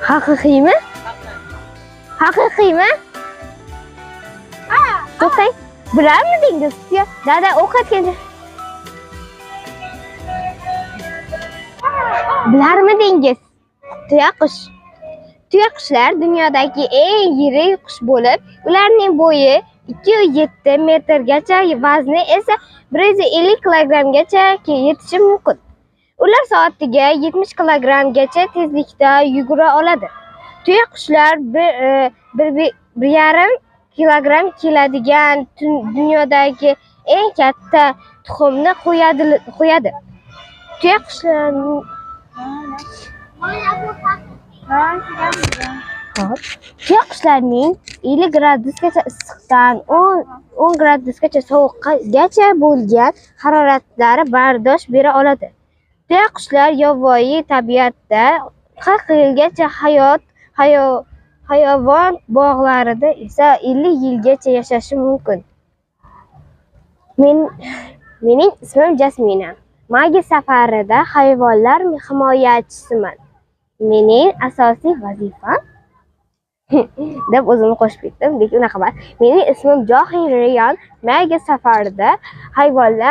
Haqiqiymi? Haqiqiymi? To'xtang. Bilarmidingiz? Dada o'qiyotganda. Bilarmidingiz? Tuyaqush. Tuyaqushlar dunyodagi eng yirik qush bo'lib, ularning bo'yi 2,7 metrgacha, vazni esa 150 kilogrammgacha yetishi mumkin. Ular soatiga 70 kilogrammgacha tezlikda yugura oladi. Tuyaqushlar 1,5 kilogramm keladigan dunyodagi eng katta tuxumni qo'yadi. Tuyaqushlarning Tuyaqushlarning 50 gradusgacha issiqdan 10 gradusgacha sovuqqacha bo'lgan haroratlari bardosh bera oladi. Tuyaqushlar yovvoyi tabiatda 40 yilgacha hayvonot bog'larida esa 50 yilgacha yashashi mumkin. Mening ismim Jasmina. Magi safarida hayvonlar himoyachisiman. Mening asosiy vazifam deb o'zimni qo'shib ketdim, lekin unaqa emas. Mening ismim Johin Riyon. Magi safarida hayvonlar